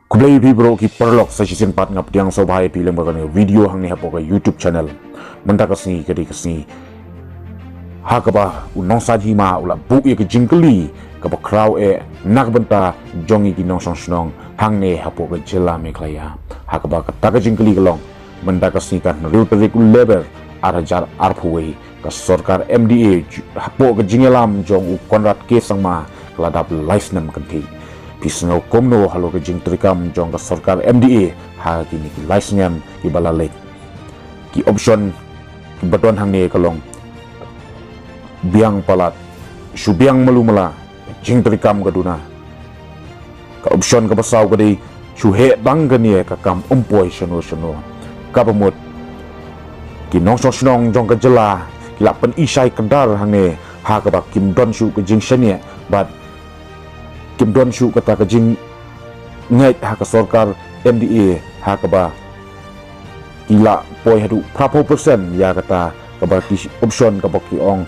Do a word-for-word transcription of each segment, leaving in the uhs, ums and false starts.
Khublei phi bro ki paralok, sa shisien pat nga pdiang sngewbha ïa phi lem bad kane video hangne hapoh ka YouTube channel. Mynta ka sngi ka dei ka sngi ha kaba u nongsan hima u la buh ïa ka jingkylli kaba khraw eh na ka bynta jong ngi ki nongshong shnong hangne hapoh ka jylla Meghalaya. Ha kaba kata ka jingkylli ka long, mynta ka sngi ka hynriew tarik u Lber ar hajar arphew wei, ka sorkar M D A ju-, hapoh ka jingïalam jong u Conrad K Sangma ka la dap lai snem kynthih. Phi sngew kumno halor ka jingtreikam jong ka sorkar M D A ha kine ki lai snem kiba la leit? Ki option kiba don hangne ka long biang palat, shu biang malu mala, jingtreikam ka duna. Ka option kaba saw ka dei shu heh tang kane, ka kam um poi shano shano. Kaba mut ki nongshong shnong jong ka jylla ki la pyni shai kdar hangne ha kaba kim don shuh ka jingshaniah bad kim don shuh kata ka jingngeit ha ka sorkar M D A ha kaba ki la poi haduh phra phew percent ïa kata kaba ki option kaba ki ong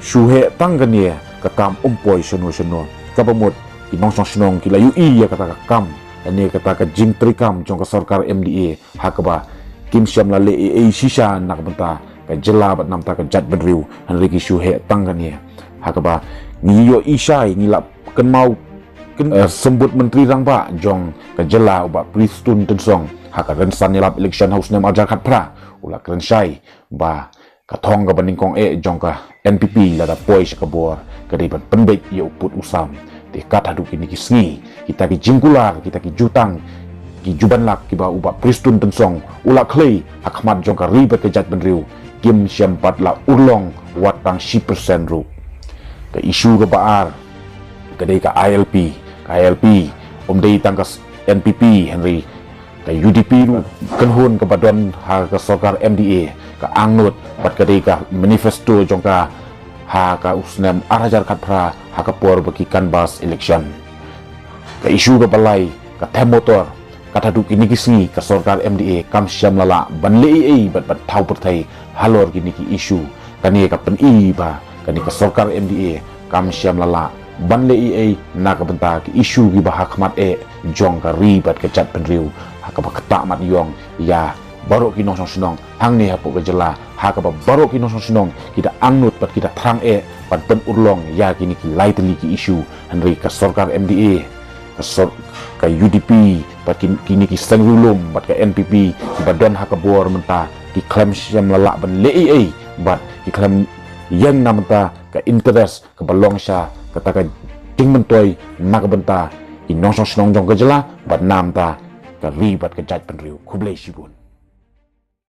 shu heh tang kane, ka kam um poi shano shano. Kaba mut ki nongshong shnong ki la ïohi ïa kata ka kam, ïa kata ka jingtreikam jong ka sorkar M D A ha kaba kim shym la leh ei ei shisha na ka bynta ka jylla bad namar ka jaitbynriew, hynrei ki shu heh tang kane. Ha kaba ngi ïohi shai, ngi la kynmaw kyn, eh, symbud Myntri Rangbah jong ka jylla u Bah Prestone Tynsong ha ka rynsan ïalap election ha u snem ar hajar khatphra u la kren shai ba ka thong kaba nyngkong eh jong ka N P P lada poi sha ka bor ka dei ban pynbeit ïa u pud u sam. Te kat haduh kine ki sngi kita ki jingkular, kita ki jutang, ki jubanlak kiba u Bah Prestone Tynsong u la khlei ha khmat jong ka ri bad ka jaitbynriew kim shym pat la urlong wat tang shi percent ruh. Ka issue kaba ar ka dei ka I L P. Ka I L P um dei tang ka s-, N P P, hynrei ka U D P ruh, kynhun kaba don ha ka sorkar M D A, ka angnud bad ka dei ka manifesto jong ka ha ka u snem ar hajar khatphra ha ka por ba ki canvass election. Ka issue kaba lai ka them motor. Kat haduh kine ki sngi ka sorkar M D A kam shym la lah ban leh ei ei bad ban thaw pyrthei halor kine ki issue. Kane ka pyni ba kane ka sorkar M D A kam shym la lah ban leh ei ei na ka bynta ki issue kiba ha khmat eh jong ka ri bad ka jaitbynriew, ha kaba ktah mat ïong ïa baroh ki nongshong shnong hangne hapoh ka jylla, ha kaba baroh ki nongshong shnong ki da angnud bad ki da thrang eh ban pynurlong ïa kine ki lai tylli ki issue, hynrei ka sorkar M D A, ka sor-, ka U D P bad ki, kine ki seng riewlum bad ka N P P kiba don ha ka bor mynta ki khlem shym la lah ban leh ei ei bad ki khlem ïeng na bynta ka interest kaba long sha kata ka jingmyntoi na ka bynta ki nongshong shnong jong ka jylla bad na bynta ka ri bad ka jaitbynriew. Khublei shibun.